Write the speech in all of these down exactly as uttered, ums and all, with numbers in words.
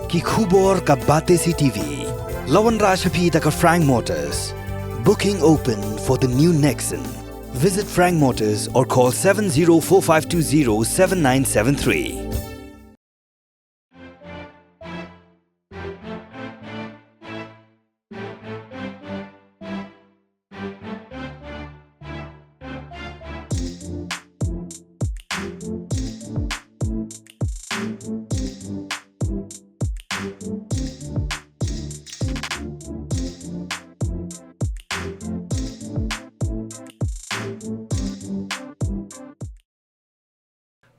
Ki khubor ka Batesi T V. La wanrah sha phi da ka Frank Motors. Booking open for the new Nexon. Visit Frank Motors or call seven zero four five two zero seven nine seven three.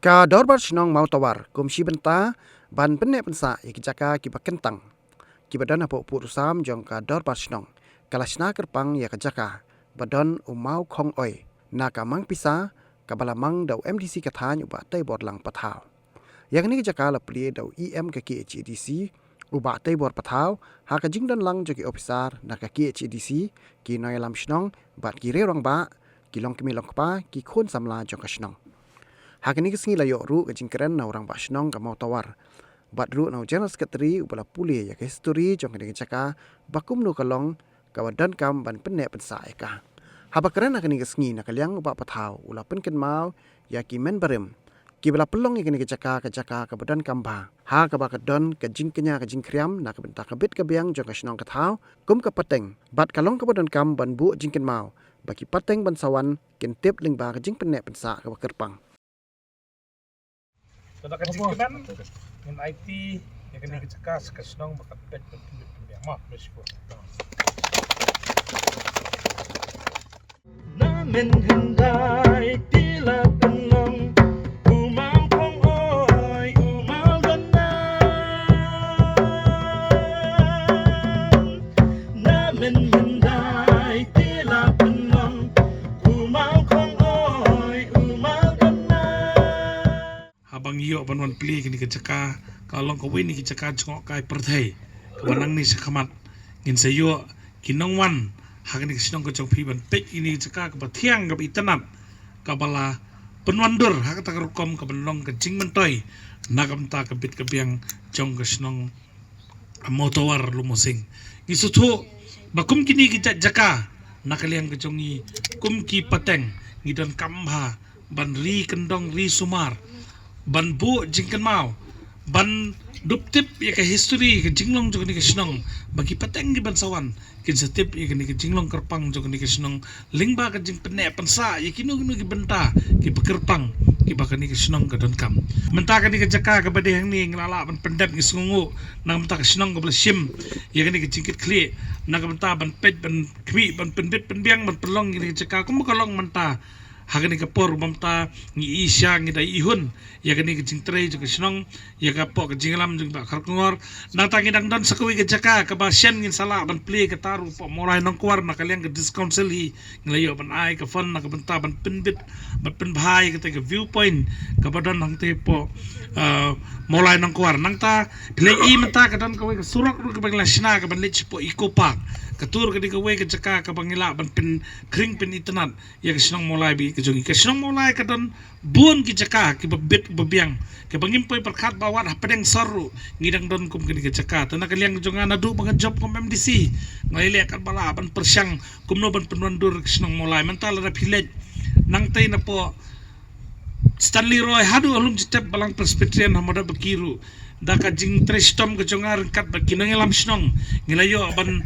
Ka Dorbar Shnong Mawtawar kum shi bynta ban pynneh pynsah ïa ki jaka kiba kyntang kiba don hapoh pud u sam jong ka Dorbar Shnong, ka la shna kyrpang ïa ka jaka ba don u Maw Khong Oi na ka Mangpisa, kaba la mang da u M D C ka thaiñ u Bah Teibor Lang Pathaw. Ïa kane ka jaka la plie da u E M ka K H A D C, u Bah Teibor Pathaw, ha ka jingdon lang jong ki ophisar na ka K H A D C, ki nongïalam shnong bad ki riew rangbah, ki longkmie longkpa, ki khun samla jong ka shnong. Ha kane ka sngi la ïoh ruh ka jingkren na u rangbah shnong ka Mawtawar bad ruh na u General Secretary uba la pule ïa ka histori jong kane ka jaka ba kumno ka long kaba donkam ban pynneh pynsah ïa ka. Haba kren ha kane ka sngi na ka liang u Bah Pathaw u la pynkynmaw ïa ki mynbarim kiba la pynlong ïa kane ka jaka, ka jaka kaba donkam bha, ha kaba ka don ka jingkñia ka jingkhriam na ka bynta ka bit ka biang jong ka shnong ka thaw kum ka pateng, bad ka long kaba donkam ban buh jingkynmaw ba ki pateng ban sa wan kin tip lyngba ka jingpynneh pynsah kaba kyrpang. Te da ka jingkmen ngin aiti ïa kane ka jaka sha ka shnong ba kan peit ban pynbiang. Ma, merciful. Na men hyndai te la pynlong u Maw Khong Oi, u Maw Don Nam. Na men hyndai te la pynlong u Maw Khong Oi, u Maw Don Nam. Haba ngi ïoh ban wan plie kane ka jaka, ka long kawei na ki jaka jngohkai pyrthei kaba nangne shakhmat ngin sa ïoh ki nongwan ha kane ka shnong ka jong phi ban peit ïa kane ka jaka kaba thiang, kaba itynnad, kaba la pynwandur ha kata ka rukom kaban long ka jingmyntoi na ka bynta ka bit ka biang jong ka shnong Mawtawar Lumosing. Ngi sngewthuh ba kum kine ki jait jaka na ka liang ka jong ngi kum ki pateng ngi donkam bha ban ri kyndong ri sumar, ban buh jingkynmaw, ban dup tip ïa ka histori, ka jinglong jong kane ka shnong, ba ki pateng kiban sa wan kin sa tip ïa kane ka jinglong kyrpang jong kane ka shnong lyngba ka jingpynneh pynsah ïa kino kino ki bynta kiba kyrpang kiba kane ka shnong ka donkam. Mynta kane ka jaka kaba dei hangne ngi la lah ban pyndep, ngi sngewnguh na ka bynta ka shnong kaba la shim ïa kane ka jingkitkhlieh na ka bynta ban peit, ban khmih, ban pynbit pynbiang, ban pynlong ïa kane ka jaka kumba ka long mynta. Ha kane ka por ba mynta ngi i sha, ngi da i hun ïa kane ka jingtrei jong ka shnong, ïa ka pok ka jinglam jong Bah Kharkongor. Nangta ngi dang don sa kawei ka jaka kaba shen ngin sa lah ban plie, kata ruh pok Mawlai Nongkwar na ka liang ka District Council hi. Ngi la ïoh ban ai ka fund na ka bynta ban pynbit, ban pynbha ïa kata ka viewpoint kaba don hangtei pok, eh, Mawlai Nongkwar. Nangta phi la i mynta ka don kawei ka surok ruh kaba ngi la shna kaban leit sha pok Eco Park. Katu ruh ka dei kawei ka jaka kaba ngi lah ban pynkhring pynitynnad ïa ka shnong Mawlai ba ïeit ka jong ngi. Ka shnong Mawlai ka don bun ki jaka kiba bit ba biang, kiba ngim poi pyrkhat ba wat hapdeng sor ruh ngi dang don kum kine ki jaka. Te na ka liang jong nga, naduh ba nga jop kum M D C, nga ïaleh katba lah ban pyrshang kumno ban pynwandur ka shnong Mawlai. Mynta lada phi leit nangtei na pok Stanley Roy haduh ha Lumjitep Balang Presbyterian ha Madabaki ruh, da ka jingtrei shitom ka jong nga ryngkat bad ki nongïalam shnong, ngi la ïoh ban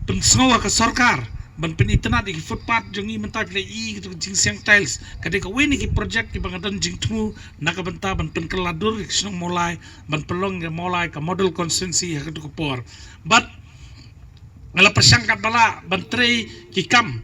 pynsngew ha ka sorkar ban pynitynnad ïa ki footpath jong ngi. Mynta phi la i kito ki jingsiang tiles, ka dei kawei na ki project kiba nga don jingthmu na ka bynta ban pynkylla dur ïa ka shnong Mawlai, ban pynlong ïa Mawlai ka model constituency ha kato ka por. Bad nga la pyrshang katba lah ban trei ki kam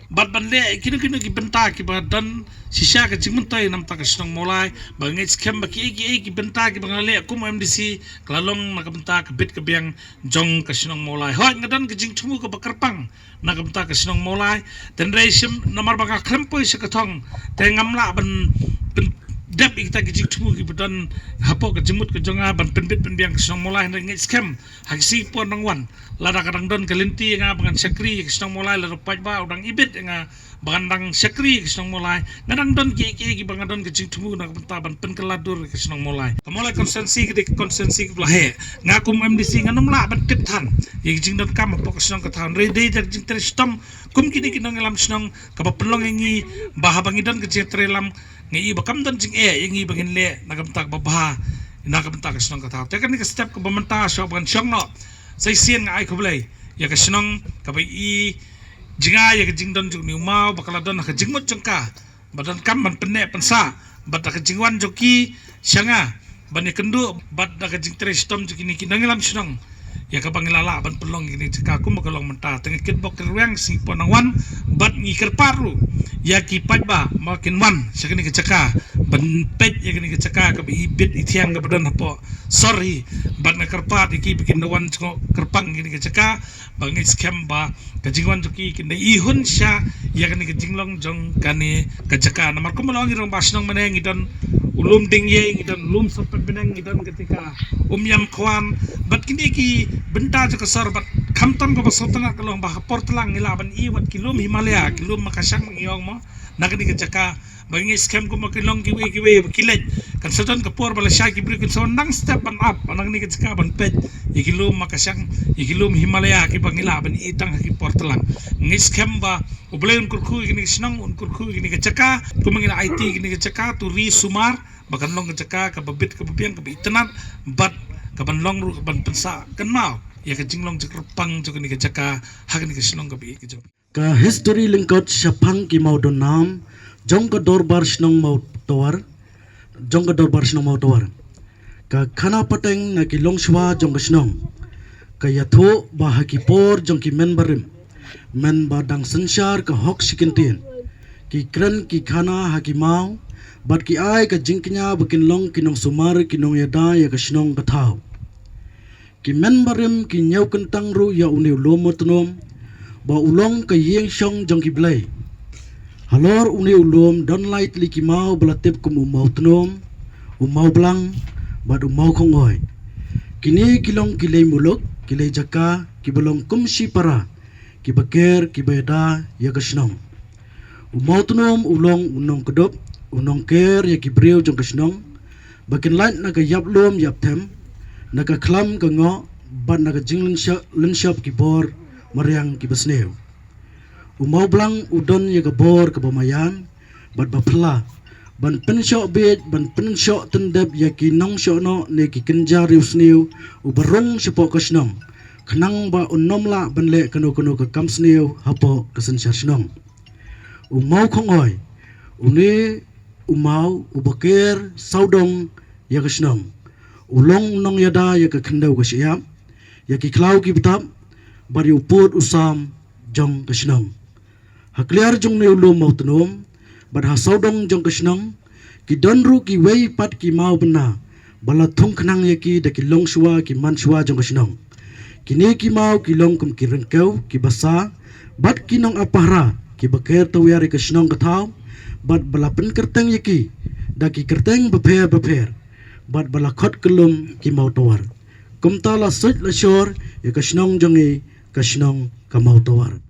bad ban leh kino kino ki bynta kiba don shisha ka jingmyntoi na ka bynta ka shnong Mawlai, ba ngeit skhem ba kiei kiei ki bynta kiba nga la leh kum M D C ka la long na ka bynta ka bit ka biang jong ka shnong Mawlai. Hooid, nga don ka jingthmu kaba kyrpang na ka bynta ka shnong Mawlai, hynrei shim namar ba nga khlem poi sha ka thong te ngam lah ban pyn-, dep ïa kita ki jingthmu kiba don hapoh ka jingmut ka jong nga ban pynbit pynbiang ka shnong Mawlai, hynrei nga ngeit skhem ha ki sngi por nang wan, lada ka dang don ka lynti ïa nga ba ngan shakri ïa ka shnong Mawlai, lada u paidbah u dang ibit ïa nga ba ngan dang shakri ïa ka shnong Mawlai, nga dang don kiei kiei kiba nga don ka jingthmu na ka bynta ban pynkylla dur ïa ka shnong Mawlai. Ka Mawlai constituency ka dei ka constituency kaba la heh. Nga kum M D C ngan ym lah ban tip than ïa ka jingdonkam hapoh ka shnong ka thaw, hynrei dei da ka jingtrei shitom kum kine ki nongïalam shnong kaba pynlong ïa ngi ba haba ngi don ka jingtrei lam, nga i ba kam don jingeh ïa ngi ba ngin leh na ka bynta kaba bha, na ka bynta ka shnong ka thaw. Te kane ka step kaba mynta shuwa ba ngan shong noh, sa shisien nga ai khublei ïa ka shnong kaba i jngai ïa ka jingdon jong une u maw ba ka la don ha ka jingmut jong ka ba donkam ban pynneh pynsah, bad da ka jingwan jong ki sha nga ban ïakynduh, bad da ka jingtrei shitom jong kine ki nongïalam shnong ïa kaba ngi la lah ban pynlong ïa kane ka jaka kumba ka long mynta. Te nga kitbok kyrwiang sngi por nang wan, bad ngi kyrpad ruh ïa ki paidbah ba kin wan sha kane ka jaka ban peit ïa kane ka jaka kaba ibit ithiang kaba don hapoh sor hi, bad nga kyrpad ïa ki ba kin da wan jngoh kyrpang ïa kane ka jaka, ba nga ngeit skhem ba ka jingwan jong ki kin da ihun sha ïa kane ka jinglong jong kane ka jaka. Namar kumba la ong, ngi rangbah shnong mynne ngi don u lum Dingïei, ngi don u lum Sohpetbneng, ngi don kata ka Umïamkhwan, bad kine ki bynta jong ka sor, bad khamtam kaba sngewtynnat ka long ba ha por tlang ngi lah ban i wat ki lum Himalaya, ki lum Makashang ngi ong mo, na kane ka jaka. Ba ngi ngeit skhem kumba ki long kiwei kiwei ba ki leit, kan sa don ka por ba lashai ki briew kin sa wan nang step ban ap na kane ka jaka ban peit ïa ki lum Makashang, ïa ki lum Himalaya kiba ngi lah ban i tang ha ki por tlang. Ngi ngeit skhem ba U Blei un kyrkhu ïa kane ka shnong, un kyrkhu ïa kane ka jaka, kumba ngi la aiti ïa kane ka jaka to ri sumar, ba kan long ka jaka kaba bit kaba biang kaba itynnat, bad kaban long ruh kaban pynsah kynmaw ïa ka jinglong jingkyrpang jong kane ka jaka ha kane ka shnong kaba ïeit ka jong. Ka histori lyngkot shaphang ki mawdonnam jong ka dorbar shnong Mawtawar, jong ka dorbar shnong Mawtawar. Ka khana pateng na ki longshuwa jong ka shnong ka ïathuh ba ha ki por jong ki men barim, men ba dang synshar ka hok shi kyntien, ki kren ki khana ha ki maw, bad ki ai ka jingkñia ba kin long ki nongsumar ki nongïada ïa ka shnong ka thaw. Ki men barim ki ñiew kyntang ruh ïa une u lum Mawtnum ba u long ka ïing shong jong ki blei. Halor une u lum don lai tylli ki maw ba la tip kum u Mawtnum, u Mawblang, bad u Mawkhongoi. Kine ki long ki lei muluk, ki lei jaka kiba long kum shi para kiba ker kiba ïada ïa ka shnong. U Mawtnum u long u nongkdup, u nongker ïa ki briew jong ka shnong ba kin lait na ka ïap lum ïap them, na ka khlam ka ngoh, bad na ka jinglynshop, lynshop ki bor mariang kiba sniew. U Mawblang u don ïa ka bor kaba maïan bad ba phylla ban pynshoh bieit, ban pynshoh tyndep ïa ki nongshoh noh ne ki kynja riewsniew uba rung shapoh ka shnong, khnang ba un ym lah ban leh kano kano ka kam sniew hapoh ka synshar shnong. U Mawkhongoi, une u maw uba ker sawdong ïa ka shnong, u long u nongïada ïa ka khyndew ka shyiap, ïa ki khlaw ki btap, bad ïa u pud u sam jong ka shnong. Ha kliar jong une u lum Mawtnum bad ha sawdong jong ka shnong ki don ruh kiwei pat ki maw bynna ba la thung khnang ïa ki da ki longshuwa ki manshuwa jong ka shnong. Kine ki maw ki long kum ki ryngkew, ki basa, bad ki nongap pahara kiba ker tawiar ïa ka shnong ka thaw, bad ba la pynkyrteng ïa ki da ki kyrteng bapher bapher, bad ba la khot kyllum ki Mawtawar. Kumta la suit la shor ïa ka shnong jong ngi, ka shnong ka Mawtawar.